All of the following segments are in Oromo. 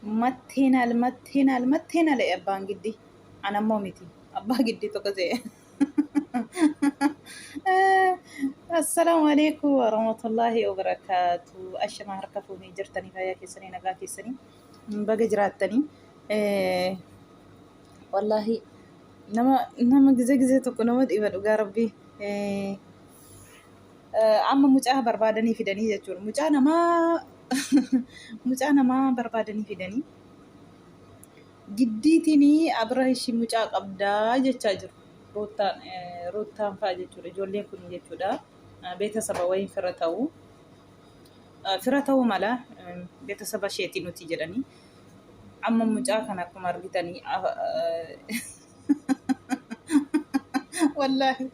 Matteenaal matteenaal matteenaal abbaan giddii anammoo miti abbaa giddii tokko ta'e. Assalaamu alaikum warahmatullaahi wabarakaatu. Ashamaa harka fuunee jirtanii fayyaa keessanii nagaa keessanii baga jiraattanii. Wallaahi nama nama gizee gizee tokko nama dhiba dhugaa rabbii. Amma mucaa barbaadanii fidanii jechuudha. Mucaa namaa mucaa namaa barbaadanii fidanii giddiitiin Abrahish mucaa qabdaa jechaa jiru. Ruuttaan ruuttaan fa'a jechuudha. Ijoolleen kun jechuudha. Beetasaba wayiin fira ta'u. Fira ta'uu mala beetasaba isheetii nuti jedhanii. Amma mucaa kana akkuma argitanii Wallaahi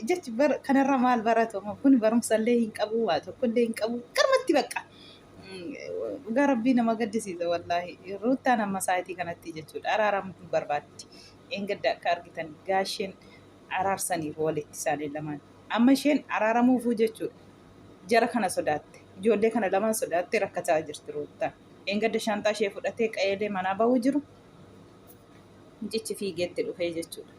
jechi kanarra maal baratu kun barumsallee hin qabu waa tokkollee hin qabu karmatti bakka dhugaa rabbii nama gaddisiisa wallaahi ruuttaan amma sa'aatii kanatti jechuudha araaramuu barbaaddi eengadda akka argitan gaasheen araarsaniiru walitti isaanii lamaan amma isheen araaramuufuu jechuudha jara kana sodaatte ijoollee kana lamaan sodaatte rakkataa jirti ruuttaan eengadda shaanxaa ishee fudhatee qayeelee manaa bahuu jiru mucichi fiigeetti dhufee jechuudha.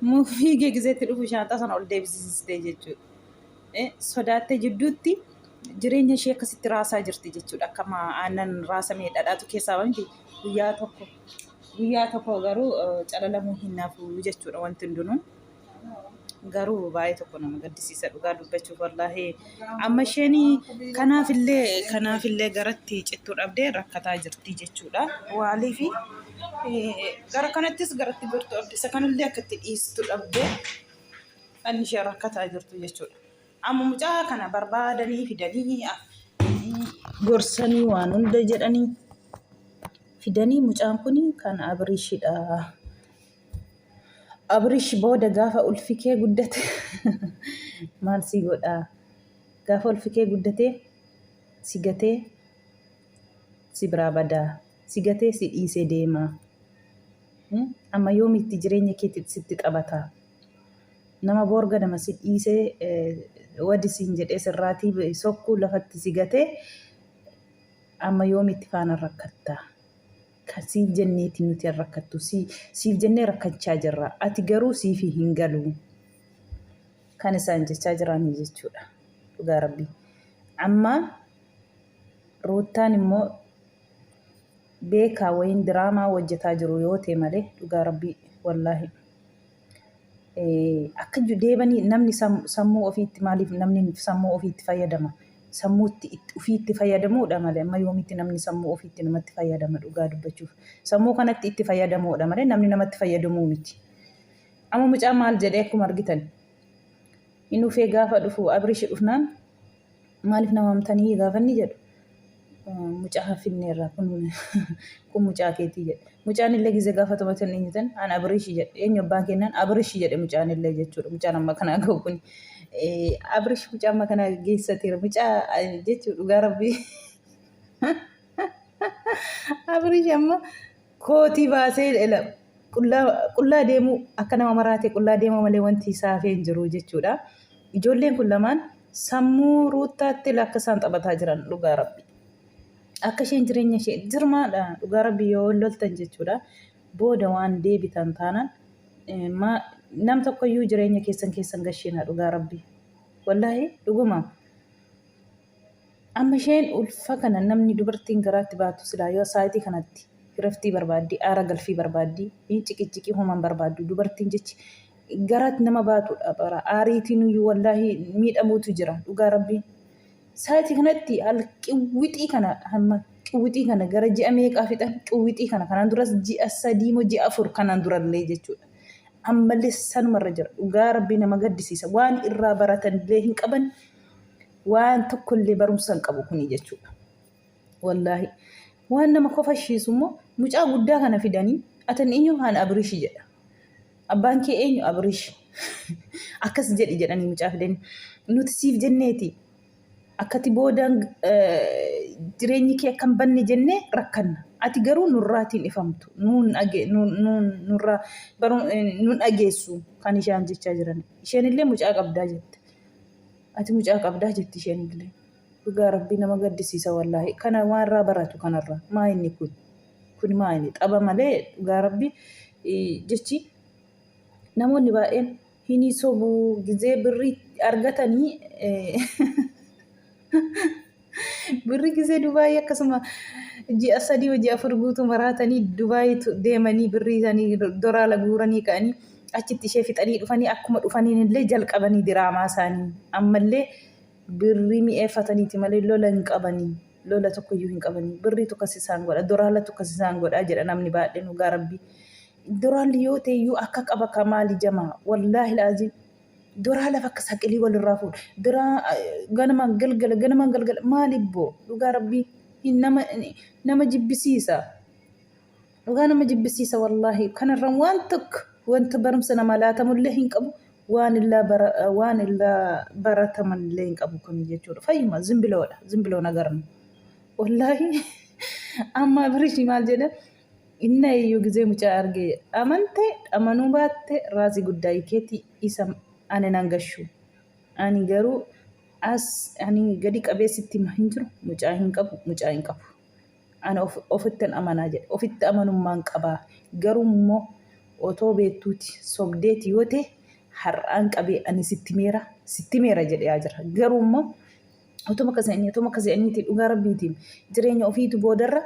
Immoo fiigee gizeetti dhufu shaanxaa sana ol deebisistee jechuudha. Sodaattee jidduutti jireenya ishee akkasitti raasaa jirti jechuudha. Akka aannan raasamee dhadhaatu keessaa wanti guyyaa tokko guyyaa tokko garuu calalamuu hin hafu jechuudha wanti hundinuu. Garuu baay'ee tokko nama gaddisiisa dhugaa dubbachuuf wallaahi amma isheen kanaafillee kanaafillee garatti cittuu dhabdee rakkataa jirti jechuudha. Waaliif gara kanattis garatti gortu dhabde isa kanallee akka itti dhiistu dhabdee kan isheen rakkataa jirtu jechuudha. Amma mucaa kana barbaadanii fidanii gorsanii waan hunda jedhanii fidanii mucaan kun kan Abiriishidha. Abrish booda gaafa ulfi kee guddate maal si godha? Gaafa ulfi kee guddate si gatee si biraa badaa. Si gatee si dhiisee deema. Amma yoomitti jireenya keetti sitti taphata? Nama boor ganama si dhiisee wadi siin jedhee sirraatii sokkuu lafatti si gatee amma yoomitti faana rakkatta? Kan siif jenneeti nuti hin rakkattu. Siif jennee rakkachaa jirra. Ati garuu siifi hin galu. Kan isaan jechaa jiranii jechuudha. Dhugaa rabbii. Amma Ruuttaan immoo beekaa wayiin diraamaa hojjetaa jiru yoo ta'e malee dhugaa rabbii wallaahi. Akka deebanii namni sammuu ofiitti maaliif namni sammuu ofiitti fayyadama? Sammuutti ofiitti fayyadamuudha malee amma yoomitti namni sammuu ofiitti namatti fayyadama dhugaa dubbachuuf. Sammuu kanatti itti fayyadamuudha malee namni namatti fayyadamuu miti. Amma mucaa maal jedhee akkuma argitan inni ufee gaafa dhufu Abrish dhufnaan Maaliif na waamtanii gaafa inni jedhu mucaa finneerra kun kun mucaa keetii jedhe. Mucaan illee gizee gaafatama tan eenyu tan an Abrishi jedhe. Eenyu abbaan kennaan Abrishi jedhe mucaan illee jechuudha. Mucaan amma kanaa gahu kun Abrish mucaa amma kanaa geessateera. Mucaa jechuudha dhugaa rabbii. Abrish amma kootii baasee qullaa qullaa deemuu akka nama maraatee qullaa deemuu malee wanti isaa hafee hin jiru jechuudha. Ijoolleen kun lamaan sammuu ruuttaatti akka isaan taphataa jiran dhugaa rabbi. Akka isheen jireenya ishee jirmaadha dhugaa rabbi yoo loltan jechuudha. Booda waan deebitan taanaan nam tokkoyyuu jireenya keessan keessan gashiina dhugaa rabbi. Wallaahi dhuguma. Amma isheen ulfa kana namni dubartiin garaatti baatu silaa yoo saayitii kanatti iraftii barbaaddi, aara galfii barbaaddi, ciqiciqii homaa hin barbaaddu. Dubartiin jechi garaatti nama baatudha bara aariitiin iyyuu wallaahi miidhamuutu jira dhugaa rabbii. Saayitii kanatti haal qiwwixii kana hamma qiwwixii kana gara ji'a meeqaa fixan qiwwixii kana kanaan duras ji'a 3 moo ji'a 4 kanaan durallee jechuudha. Ammallee sanumarra jira dhugaa rabbii nama gaddisiisa waan irraa baratan illee hin qaban. Waan tokkollee barumsa hin qabu kuni jechuudha. Wallaahi. Waan nama kofashiisu immoo mucaa guddaa kana fidanii atan eenyu haan Abirishi jedha. Abbaan kee eenyu Abirishi. Akkas jedhi jedhanii mucaa fidanii. Nuti siif jenneeti. Akkati boodaan jireenyi kee akka hin banne jennee rakkanna. Ati garuu nurraatiin ifamtu. Nuun nurraa nuun dhageessu kan ishaan jechaa jiran. Isheen illee mucaa qabdaa jette. Ati mucaa qabdaa jetti isheen illee. Dhugaa rabbii nama gaddisiisa wallaahi. Kana waan irraa baratu kanarra maa inni kun? Kun maa inni tapha malee dhugaa rabbii jechi namoonni baay'een hin sobu gizee birrii argatanii birrii gizee Dubaayii akkasuma ji'a 3 ji'a 4 guutuu maraatanii Dubaayii deemanii birrii isaanii doraala guuranii ka'anii achitti ishee fixanii dhufanii akkuma dhufaniin illee jalqabanii diraamaa isaanii ammallee birrii mi'eeffataniiti malee lola hin qabanii lola tokkoyyuu hin qabanii birriitu akkas isaan godha doraalatu akkas isaan godha jedha namni baay'een dhugaa rabbii doraalli yoo ta'e iyyuu akka qaba kamaali jamaa wallaahi laazim Doraa lafa akka saqilii walirraa fuudha. Doraa ganamaan galgala ganamaan galgala maali boo dhugaa rabbii hin nama nama jibbisiisa. Dhugaa nama jibbisiisa wallaahi kanarra waan tokko wanta barumsa nama laatamullee hin qabu waan illaa bara waan illaa baratamanillee hin qabu kun jechuudha. Fayyuma zimbiloodha zimbiloo nagarna. Wallaahi amma abirishi maal jedha Inna eyyuu gizee mucaa argee amante amanuu baatte raasi guddaayii keeti isa ani nan gashu ani garuu as ani gadi qabee sitti hima hin jiru mucaa hin qabu mucaa hin qabu ani of ofittan amanaa jedhe ofitti amanummaan qabaa garuu immoo otoo beektuuti sobdeeti yoo ta'e har'aan qabee ani sitti meera sitti meera jedhee jira garuu immoo otuma akkas jedhanii otuma akkas jedhaniiti dhugaa rabbiitiin jireenya ofiitu boodarra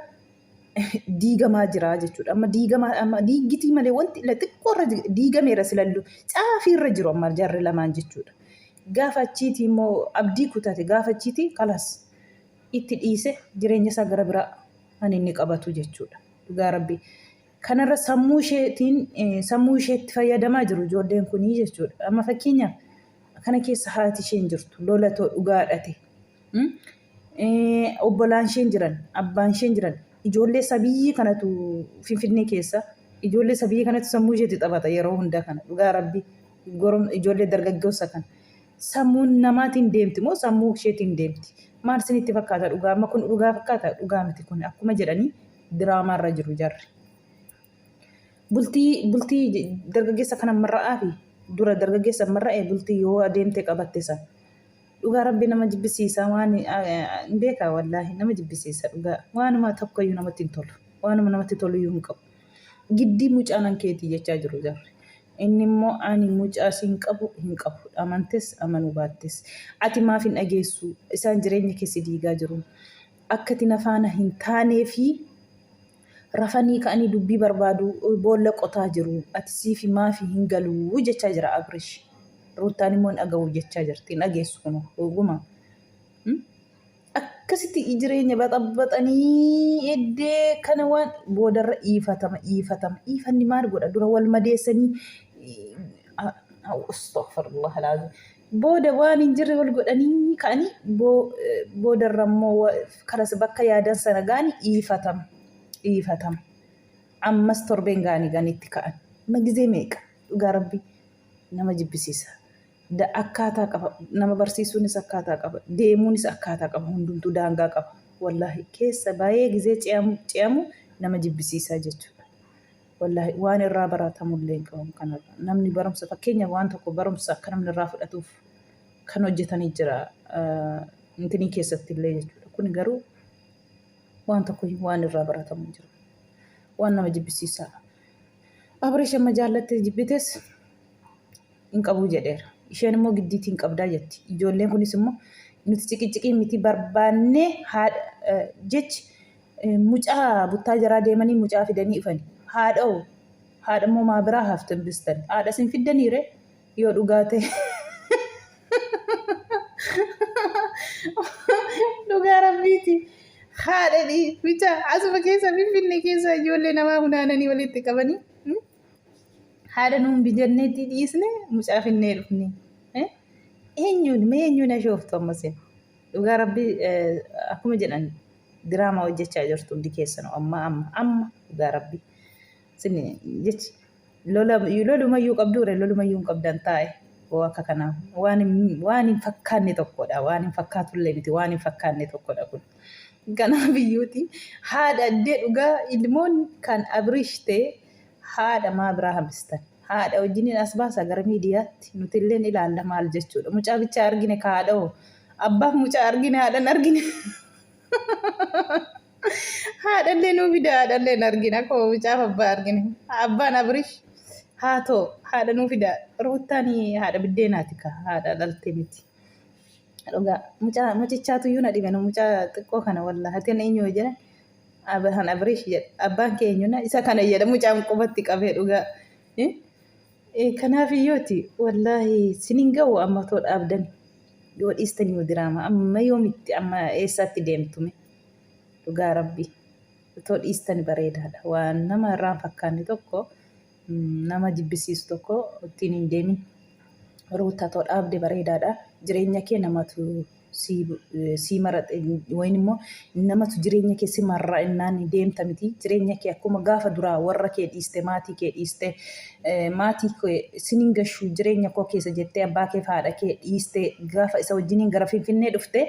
diigamaa jira jechuudha. Amma diigamaa amma diiggitii malee wanti ila xiqqoo irra diigameera silallu caafii irra jiru amma jarri lamaan jechuudha. Gaafa achiitii immoo abdii kutate gaafa achiitii kalas itti dhiise jireenya isaa gara biraa kan inni qabatu jechuudha. Dhugaa rabbii. Kanarra sammuu isheetiin sammuu isheetti fayyadamaa jiru ijoolleen kunii jechuudha. Amma fakkeenyaaf kana keessa haati isheen jirtu lolatoo dhugaadhate. Obbolaan isheen jiran, abbaan isheen jiran, ijoollee sabiyyii kanatu Finfinnee keessa, ijoollee sabiyyii kanatu sammuu isheetti taphata yeroo hundaa kana. Dhugaa rabbi ijoollee dargaggeessa kana. Sammuun namaatiin deemti moo sammuu isheetiin deemti? Maal isinitti fakkaata dhugaa? Amma kun dhugaa fakkaata? Dhugaa miti kun akkuma jedhanii diraamaa irra jiru jarri. Bultii bultii dargaggeessa kana marra'aa fi dura dargaggeessa marra'e bultii yoo adeemte qabatte sana. Dhugaa rabbi nama jibbisiisa waan hin beekaa wallaahi nama jibbisiisa dhugaa waanuma tokkoyyuu namatti hin tolu waanuma namatti toluyyuu hin qabu. Giddii mucaa nan keetii jechaa jiru jarri. Inni immoo ani mucaa siin qabu hin qabu amantes amanuu baattes ati maaf hin dhageessu isaan jireenya kee si diigaa jiru akkati na faana hin taanee fi rafanii ka'anii dubbii barbaadu boolla qotaa jiru ati siifi maafi hin galuu jechaa jira Abrish. Ruuttaan immoo hin dhaga'u jechaa jirti hin dhageessu kun dhuguma. Akkasitti jireenya baxabbaxanii eddee kana waan boodarra iifatama iifatama iifanni maal godha dura wal madeessanii astaghfirullah alazim booda waan hin jirre wal godhanii ka'anii boodarra immoo kalas bakka yaadan sana ga'anii iifatama iifatama ammas torbeen ga'anii ga'anitti ka'an ma gizee meeqa dhugaa rabbii nama jibbisiisa. Da akkaataa qaba nama barsiisuunis akkaataa qaba deemuunis akkaataa qaba hundumtuu daangaa qaba wallaahi keessa baay'ee gizee ce'amu ce'amu nama jibbisiisaa jechuudha. Wallaahi waan irraa baratamullee hin qabamu kanarra namni barumsa fakkeenya waan tokko barumsa akka namni irraa fudhatuuf kan hojjetanii jira intinii keessatti illee jechuudha. Kun garuu waan tokko waan irraa baratamu hin jiru. Waan nama jibbisiisaadha. Abrish amma jaallattee jibbites hin qabuu jedheera. Isheen immoo giddiitii hin qabdaa jetti. Ijoolleen kunis immoo nuti ciqiciqii miti barbaannee haadha jechi mucaa buttaa jaraa deemanii mucaa fidanii dhufani. Haadhoo haadha immoo maa biraa haftan bistan. Haadha isin fiddaniire yoo dhugaa ta'e. Dhugaa rabbiiti. Haadha mucaa asuma keessa finfinnee keessa ijoollee namaa funaananii walitti qabanii. Haadha nuun bijanneetti dhiisne mucaa finnee dhufne. Eenyuun mee eenyuun ashooftu amma isin? Dhugaa rabbii akkuma jedhan diraamaa hojjechaa jirtu hundi keessanuu amma amma amma dhugaa rabbii. Isin jechi lola lolumayyuu qabduure lolumayyuu hin qabdan taa'e hoo akka kanaa waan hin waan hin fakkaanne tokkodha waan hin fakkaatullee miti waan hin fakkaanne tokkodha kun. Kanaaf iyyuuti haadha addee dhugaa ilmoon kan Abrish ta'e haadha maa biraa hambistan. Haadha wajjiniin as baasa gara miidiyaatti nuti illeen ilaalla maal jechuudha. Mucaa bichaa argine ka haadha hoo Abbaaf mucaa argine haadhan argine. Haadhallee nuu fida haadhallee hin argine akkuma mucaaf abbaa argine. Abbaan Abirish haa ta'u haadha nuu fida. Ruuttaan haadha biddeenaati ka haadha dhalte miti. Dhugaa mucaa mucichaatu iyyuu na dhibe nu mucaa xiqqoo kana wallaahi ati eenyu jedhan Abrahaan Abirish jedha abbaan kee eenyu na isa kana jedha mucaan qubatti qabee dhugaa. Kanaaf iyyooti wallaahi sinin ga'u amma otoo dhaabdani yoo dhiistanii diraamaa amma yoomitti amma eessaatti deemtume dhugaa rabbi otoo dhiistani bareedaadha waan nama irraa hin fakkaanne tokko nama jibbisiisu tokko ittiin hin deemin ruutaa too dhaabde bareedaadha jireenya kee namatu sii maraxe wayin immoo namatu jireenya kee si marra innaan deemta miti jireenya kee akkuma gaafa duraa warra kee dhiiste maatii kee dhiiste maatii kee sinin gashuu jireenya koo keessa jettee abbaa kee fi haadha kee dhiiste gaafa isa wajjiniin gara finfinnee dhufte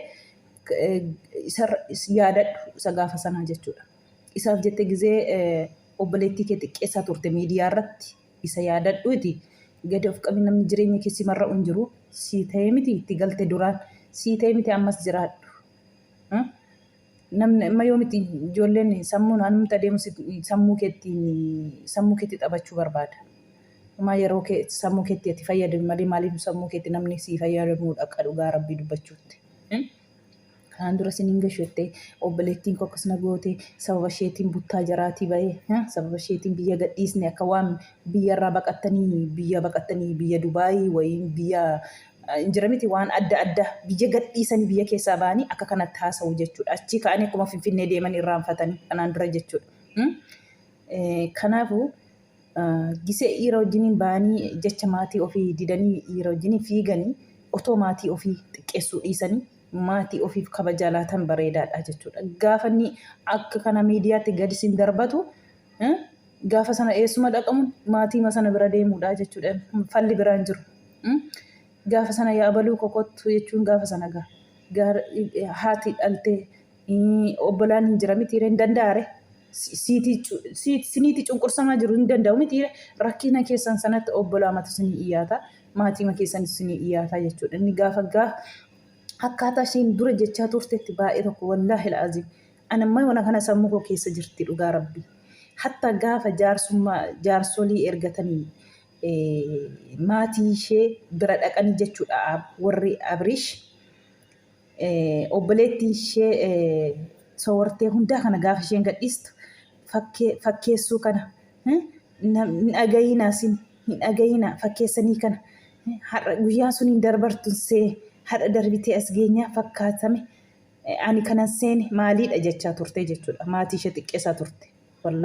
isarra yaadadhu isa gaafa sanaa jechuudha. Isaaf jettee gizee obboleettii kee xiqqeessaa turte miidiyaa irratti isa yaadadhuuti gadi of qabi namni jireenya kee si marra'u hin jiru sii ta'ee miti itti galte duraan sii ta'ee miti ammas jiraadhu. Namni amma yoomitti ijoolleen sammuun hanumti adeemu sammuu keettiin sammuu keetti taphachuu barbaada. Homaa yeroo kee sammuu keetti ati fayyadami malee maaliif sammuu keetti namni sii fayyadamuu dhaqa dhugaa rabbii dubbachuutti. Kanaan dura isin hin gashu jettee obboleettiin koo akkas na goote sababa isheetiin buttaa jaraatii ba'e sababa isheetiin biyya gadhiisne akka waan biyyarraa baqattanii biyya baqattanii biyya Dubaayii wayiin biyya hin jira miti waan adda adda biyya gadhiisanii biyya keessaa ba'anii akka kanatti haasa'u jechuudha. Achii ka'anii akkuma Finfinnee deeman irraanfatanii kanaan dura jechuudha. Kanaafuu Gisee dhiira wajjiniin ba'anii jecha maatii ofii didanii dhiira wajjiniin fiiganii otoo maatii ofii xiqqeessuu dhiisanii maatii ofiif kabajaa laatan bareedaadha jechuudha. Gaafa inni akka kana miidiyaatti gadi sin darbatu gaafa sana eessuma dhaqamuun maatiima sana bira deemuudha jechuudha. Falli biraan jiru. Gaafa sana yaa abaluu koo kottu jechuun gaafa sana gaa. Haati dhaltee obbolaan hin jira miti hin danda'are. Siniiti cunqursamaa jiru hin danda'u miti rakkina keessan sanatti obbolaamatu sinii iyyaata maatiima keessanitu sinii iyyaata jechuudha. Inni gaafa gaa akkaataa isheen dura jechaa turtetti baay'ee tokko wallaahi la'aziim. Ani amma yoona kana sammuu koo keessa jirti dhugaa rabbi. Hatta gaafa jaarsummaa jaarsolii ergatanii maatii ishee bira dhaqanii jechuudha warri Abrish obboleettiin ishee soortee hundaa kana gaafa isheen gadhiistu fakkeessuu kana hin dhagayinaa sin hin dhagayinaa fakkeessanii kana har'a guyyaan sun hin darbartu see har'a darbitee as geenyaa fakkaatame ani kanan seene maaliidha jechaa turte jechuudha maatii ishee xiqqeessaa turte wallaahi.